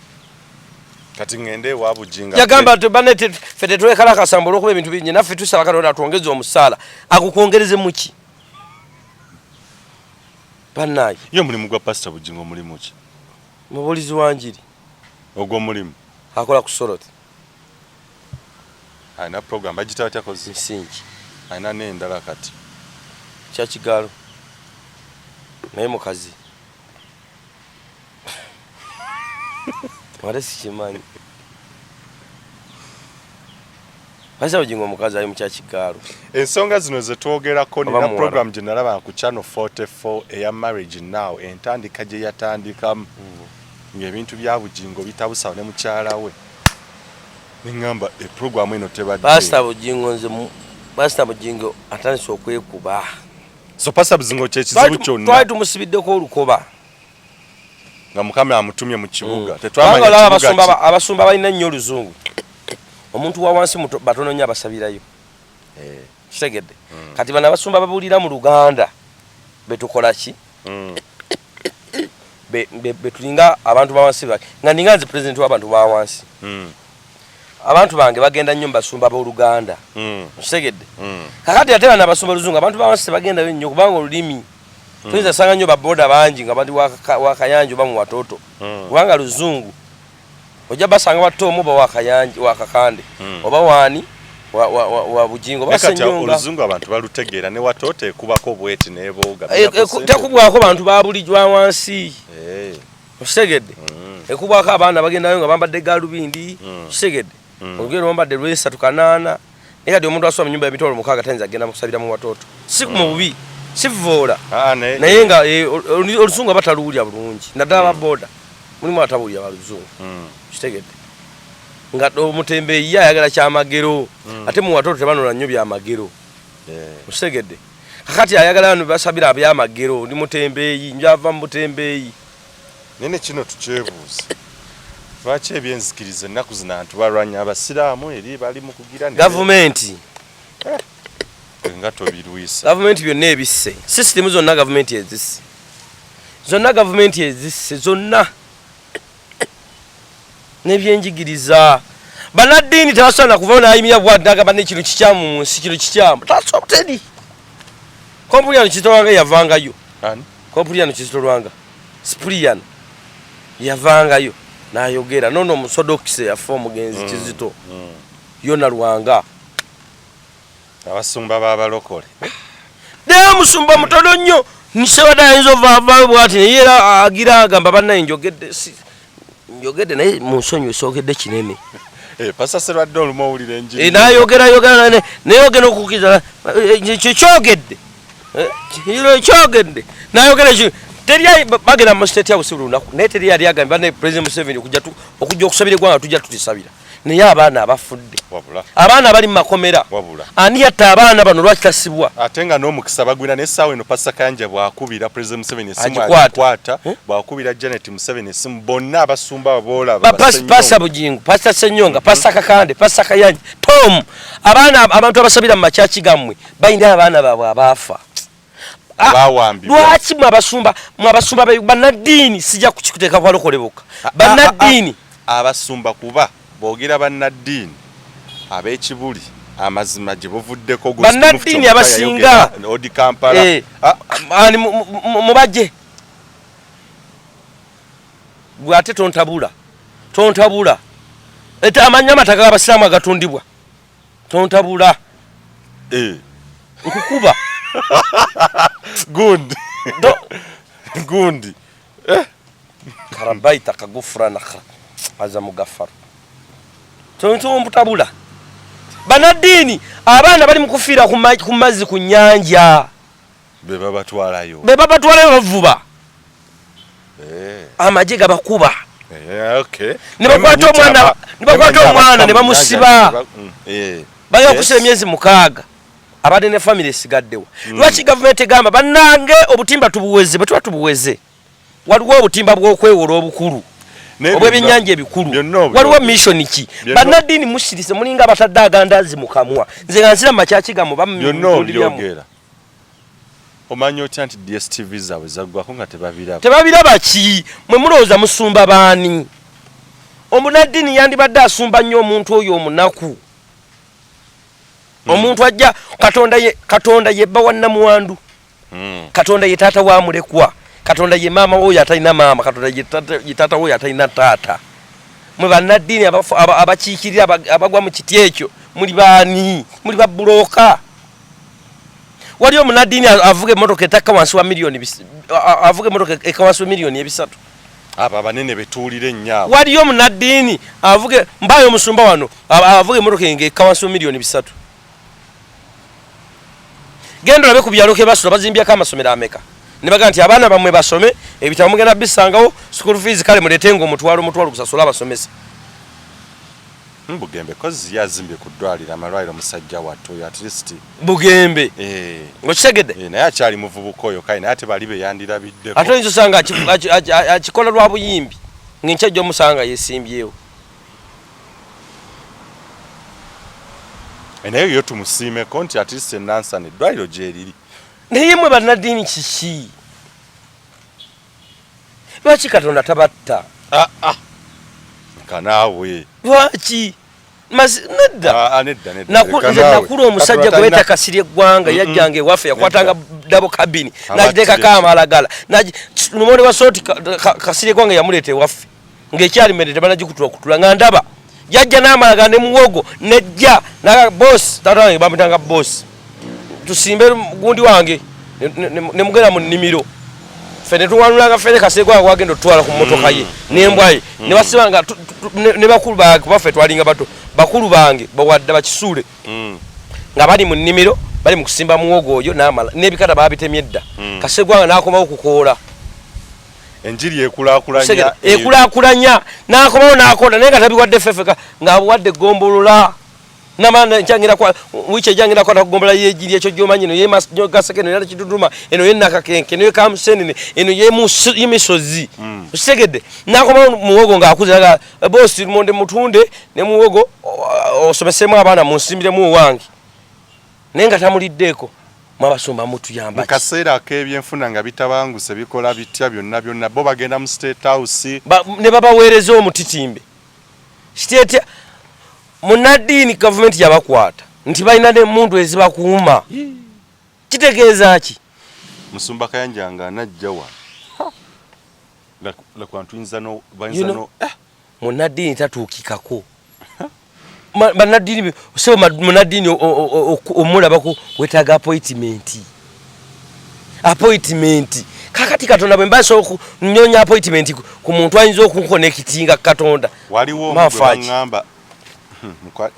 Kati ŋŋende ewa Bugingo. Yagamba nti banne ffe tetwekalakasa mbu olw'okuba ebintu bingi, naffe tusaba Katonda atwongeze omusaala. Agukwongereze mu ki? Bannaaye. Ye omulimu gwa Pastor Bugingo mulimu ki? Mubuulizi wa njiri. Ogwo mulimu? Akola ku Soroti. Alina program bagiyita batya kozi? Misingi. Alina n'endala kati. Kyakigalo. Naye mukazi. Ate sikimanyi. Pastor Bugingo omukazi ali mu kyakigalo. Ensonga zino ze twogerako, Oba nina muwala. program gye nalaba ku Channel 44 eya Marriage Now, entandika gye yatandikamu ng'ebintu bya Bugingo bitabusawo ne mukyala we, neŋŋamba eprogramu eno tebadde. Pastor Bugingo nze Pastor Bugingo atandise okwekuba. So Pastor Bugingo kye kizibu kyonna. Twali tumusibiddeko olukoba. Nga Mukama amutumye mu kibuga. Tetwamanya Kubanga olaba kibuga ki. abasumba balina nnyo oluzungu. Omuntu wa wansi batono nnyo abasabirayo. Kitegedde? Kati bano abasumba babuulira mu Luganda betukola ki? Betulinga abantu ba wansi nga ninga nze president w'abantu ba wansi. Abantu bange bagenda nnyo mu basumba b'Oluganda. Kitegedde? Kakati ate bano abasumba oluzungu abantu ba wansi tebagendayo nnyo kubanga olulimi. Tuyinza sanga nnyo baboda bangi nga bali wa Kayanja oba mu Watoto. Kubanga luzungu. Ojja basanga wa Tom oba wa Kayanja, wa Kakande. Oba waani? Wa Bugingo. Naye kati Basenyonga. oluzungu abantu balutegeera ne Watoto ekubako bweti n'ebooga. Tekubwako bantu ba bulijjo wansi. Okitegedde? Ekubwako abaana bagendayo nga bambadde gaalubindi. Okitegedde? Olugero bambadde lwesatu kanaana. Naye kati omuntu asula mu nnyumba y'emitwalo 6 tayinza kugenda mu kusabira mu Watoto. Si mu bubi, si vvoola. Naye nga oluzungu aba taluwulira bulungi. Naddala ba boda. Mulimu atabulira ba luzungu. Kitegedde? Nga omutembeeyi ye ayagala kyamagero. Ate mu Watoto tebanola nnyo byamagero. Okitegedde? Kakati ayagala bano basabira abyamagero, ndi mutembeeyi, njava mu butembeeyi. Naye ne kino tukyebuuze. Lwaki ebyenzikiriza ennaku zino abantu balwanya abasiraamu eri bali mu kugira ne Gavumenti. Nga tobirwisa. Gavumenti byonna ebisse, sisitimu zonna gavumenti ezisse, zonna gavumenti ezisse zonna, n'ebyenjigiriza. Bannaddiini tebasobola nakuvayo n'ayimira bwati n'agamba ne kino kikyamu mu nsi, kino kikyamu. Tasobola, teri. Kompuliyano Kizito Lwanga yavangayo. Ani? Kompuliyano Kizito Lwanga, Sipuliyano yavangayo n'ayogera. Nono omusodokisi yafa omugenzi Kizito Yona Lwanga. Abasumba b'abalokole. Naye omusumba mutono nnyo, nisebadde ayinza ovaavaayo bwati, naye era agira agamba bannaye njogedde, si njogedde, naye mu nsonyi esoogedde kinene. Pastor Serwadde olumu owulira enjiri. N'ayogera, yogera, naye ogenda okukkiriza, kyogedde. Kyogedde. N'ayogera ekyo. Teri bagenda mu State House buli lunaku, naye teri yali agambye bannaye President Museveni okujja okusabira eggwanga, tujja tulisabira. Naye abaana abafudde, Wabula. abaana abali mu makomera, Wabula. ani yatta abaana bano, lwaki tasibwa? Ate nga n'omukisa bagwina n'essaawa eno Pastor Kayanja bw'akubira President Museveni essimu Agikwata. agikwata, bw'akubira Janet Museveni essimu, bonna abasumba abo boolaba, Basenyonga. Pastor Bugingo, Pastor Senyonga, Pastor Kakande, Pastor Kayanja, Tom, abaana, abantu abasabira mu makyaki gammwe balina abaana baabwe abaafa. Abawambibwa. Lwaki mwe abasumba bannaddiini, sijja kukikuteeka ku balokole bokka, bannaddiini. Abasumba kuba boogera bannaddiini ab'ekibuli amazima gye buvuddeko. Bannaddiini abasinga. Odi Kampala. Ani mubajje gwe ate tontabula, tontabula. Ete amanyi amataka g'abasiraamu agatundibwa, tontabula. Nkukuba. Gundi gundi. Karabaita kagufurana aza mugafaru, tontabula. Bannaddiini, abaana bali mu kufiira ku mazzi, ku nnyanja. Be babatwalayo. Be babatwalayo bavuba. Amagye gabakuba. Ne bakwata omwana, ne bakwata omwana ne bamusiba. Bagenda okusiba emyezi 6, abadde ne famire esigaddewa. Lwaki gavumenti egamba bannange obutimba tubuweze? Bwe tuba tubuweze, waliwo obutimba bw'okwewola obukulu, obw'ebyennyanja ebikulu, waliwo mission ki? Bannaddiini musirise, mulinga abatadde agandazi mu kamwa. Nze nga nzira mu makyaki gammwe. Byonna obyogera, omanyi otya nti DStv zaabwe zaggwako nga tebabiraba? Tebabiraba ki? Mwe mulowooza musumba baani? Omunaddiini yandibadde asumba nnyo omuntu oyo omunaku, omuntu ajja. Katonda ye, Katonda ye bba wa namuwandu. Katonda ye taata wa mulekwa. Katonda ye maama woyo atalina maama. Katonda ye taata woyo atalina taata. Mwe bannaddiini abakiikirira abagwa mu kiti ekyo, muli baani? Muli babulooka. Wali omunaddiini avuga emmotoka etakka wansi wa miliyoni, avuga emmotoka ekka wansi wa miliyoni 300? Abo abanene betuwulira ennyo abo. Waliyo omunaddiini avuga, mbaayo omusumba wano avuga emmotoka nga ekka wansi wa miliyoni 300? Genda olabe ku byalo ke basula, bazimbyako amasomero ameka? Ne bagaa nti abaana bammwe basome, ebitabo mugenda bisangawo, school fees kale muleetenga omutwalo omutwalo gusasule abasomesa. Bugembe kozi yazimbye ku ddwaliro, amalwaliro, musajja wattu oyo at least. Bugembe. Okitegedde? Naye akyali muvubuka oyo, kale naye ate bali be yandirabiddeko. Ate oyinza osanga akikola lwa buyimbi, ng'enkya ejja omusanga yesimbyewo. Naye yo tumusiimeko nti at least enansana eddwaliro gyeriri. Naye mwe bannaddiini kiki? Lwaki Katonda tabatta? Ah, ah. Kanaawe. Lwaki? Nedda. Ah, nedda, nedda. Nze nakula omusajja gwe bayita Kasirye Eggwanga, yajjanga ewaffe, yakwatanga double cabin n'agiteekako amalagala. Lumonde wa sooti Kasirye Eggwanga yamuleeta ewaffe ng'ekyali mmere tebanagikutula kutula, nga ndaba yajja n'amalagala ne muwogo nejja naga boss, taata wange bamutanga boss, tusimbe gundi wange ne mugenda mu nnimiro, ffe ne tuwanulanga ffene. Kasirye Eggwanga gwagenda otutwala ku mmotoka ye n'embwa ye ne basibanga ne bakulu bange, kuba ffe twalinga bato, bakulu bange bawadde bakisuule nga bali mu nnimiro, bali mu kusimba muwogo oyo n'amala n'ebikata babitemye dda. Kasirye Eggwanga n'akomawo kukoola. Enjiri ekulaakulanya. Ekulaakulanya, n'akomawo n'akola, naye nga tabiwadde ffeffeka, ng'abuwadde eggombolola. Namana nkyangenda kwa wiiki ejja ngenda kwata kugombola yegiri ekyo gyomanyi, eno yegaseke, eno yalakiduduma, eno yenakakenke, eno yekamusenene, eno yemisozi. Okitegedde? Nakomawo muwogo ng'akuze, nga bosi lumonde mutunde ne muwogo osomesemu abaana, munsimbiremu owange. Naye nga tamuliddeeko. Mwabasumba mutuyamba Mu kaseera ak'ebyenfuna nga bitabanguse bikola bitya byonna byonna bo bagenda mu State House. Ne babaweereza omutitimbe. State munnaddiini gavumenti yabakwata nti balina n'emmundu ezibakuuma. Kitegeeza ki? Musumba Kayanja nga anajja wano. Like no, eh. Munnaddiini tatuukikako. Bannaddiini sebo, munnaddiini omulabako wetaaga appointment. Appointment. Kakati Katonda bwe mba nsobola okunyonya appointment ku muntu ayinza okunkonekitinga Katonda. Waliwo omu gwe baŋŋamba,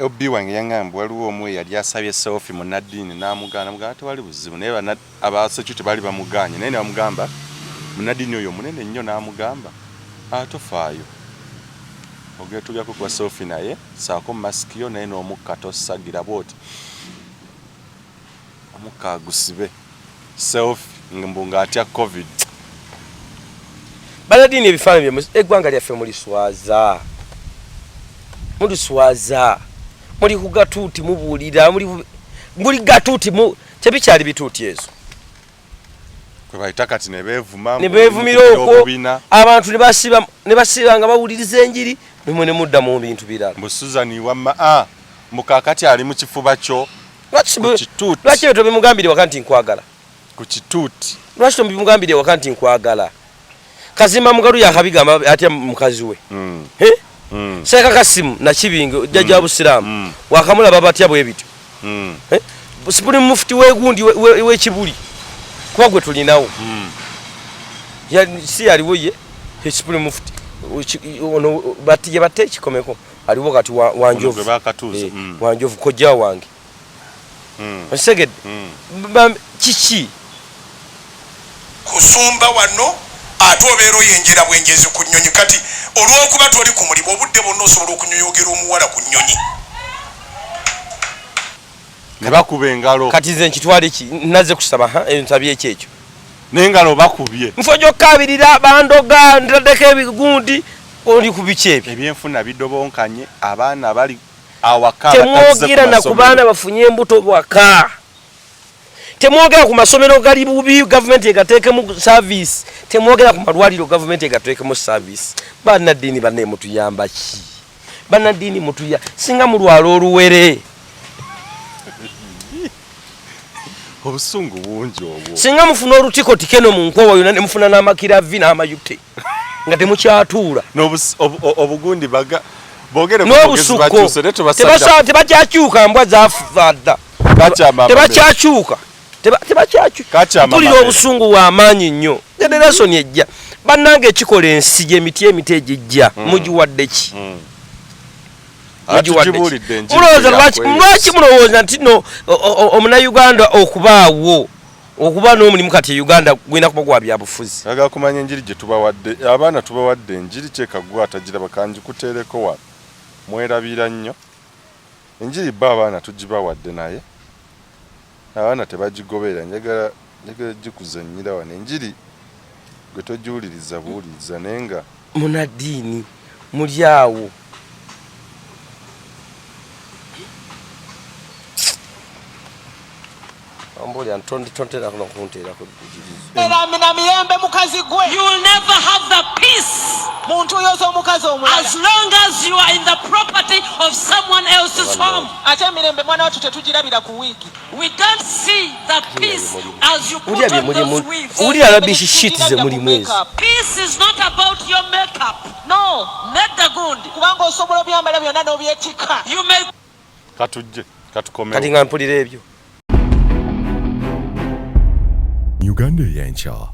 OB wange yaŋŋamba waliwo omu eyali asabye selfie munnaddiini n'amugaana, namugamba tewali buzibu, naye aba security baali bamugaanye, naye ne bamugamba munnaddiini oyo munene nnyo n'amugamba tofaayo ogetulyako kuba selfie naye saako mask yo naye n'omukka tossagira bw'oti omukka agusibe selfie mbu ng'atya covid. Bannaddiini ebifaananyi bye eggwanga lyaffe muliswaza, muliswaza, muli ku gatuuti mubuulira, muli gatuuti tebikyali bituuti ezo kwe bayita kati ne beevuma ne beevumira okwo abantu ne basiba ne basiba nga bawuliriza enjiri nimwe ne mudda mu bintu birala. Mbu Susan wamma a mbu kaakati ali mu kifuba kyo lwaki ebyo tobimugambire waka nti nkwagala ku kituuti? Lwaki tobimugambire waka nti nkwagala? Kazimba Mugalu yakabigamba atya mukazi we? Seeka Kasimu Nakibinge jjajja Busiraamu wakamulaba batya bwe bityo? Sipuli mufti wegundi wekibuli kuba gwe tulinawo si yaliwo ye sipuli mufti ono ye batte ekikomeko aliwo kati wanjovu wanjovu kojja wange okitegedde kiki kusumba wano ate obeera oyenjera bwenjezi ku nnyonyi. Kati olw'okuba toli ku mulimu obudde bwonna osobola okunyonyogera omuwala ku nnyonyi ne bakuba engalo. Kati nze nkitwale ki? Nazze kusaba nsabye eki ekyo n'engalo bakubye nfo gy'okukaabirira bandoga ntaddeko ebigundi oli ku biki ebyo. Ebyenfuna bidobonkanye, abaana bali awaka temwogera na ku baana bafunye embuto bwaka, temwogera ku masomero gali bubi gavumenti egateekemu service, temwogera ku malwaliro gavumenti egateekemu service. Bannaddiini banne mutuyamba ki? Bannaddiini mutuya singa mulwala oluwere obusungu bungi obwo. Singa mufuna olutiko tikeno mu nkoowa yonna ne mufuna n'amakiravi n'amayute nga temukyatuula obugundi baga bogere n'obusukko tebakyakyuka mbwa zafa dda tebakyakyuka tebakyakyuka obusungu bw'amaanyi nnyo. Generation ejja bannange ekikola ensi gy'emiti emiti egijja mugiwadde ki? Lwaki mulowooza nti no omunnayuganda okubaawo okuba n'omulimu kati e Uganda gulina kuba gwa byabufuzi? Agala kumanya enjiri gye tubawadde abaana, tubawadde enjiri kyekagwa atagiraba kanjikuteereko wano mwerabira nnyo enjiri bo abaana tugibawadde naye abaana tebagigoberera. Njagala gikuzannyira wano enjiri gwe togiwuliriza buwuliriza naye nga munaddiini muli awo na mirembe mukazi gwe. You will never have the peace Muntu yoza omukazi omulala. as long as you are in the property of someone else's home. Ate emirembe mwana wattu tetugirabira ku wiigi. We don't see the peace as you put on those weaves. Owulira rubbish shit ze mulimu ezo. Peace is not about your makeup. No. Nedda gundi. Kubanga osobola obyambala byonna n'obyetikka. You may katujje katukomewo kati nga mpulira ebyo. Uganda Yencha.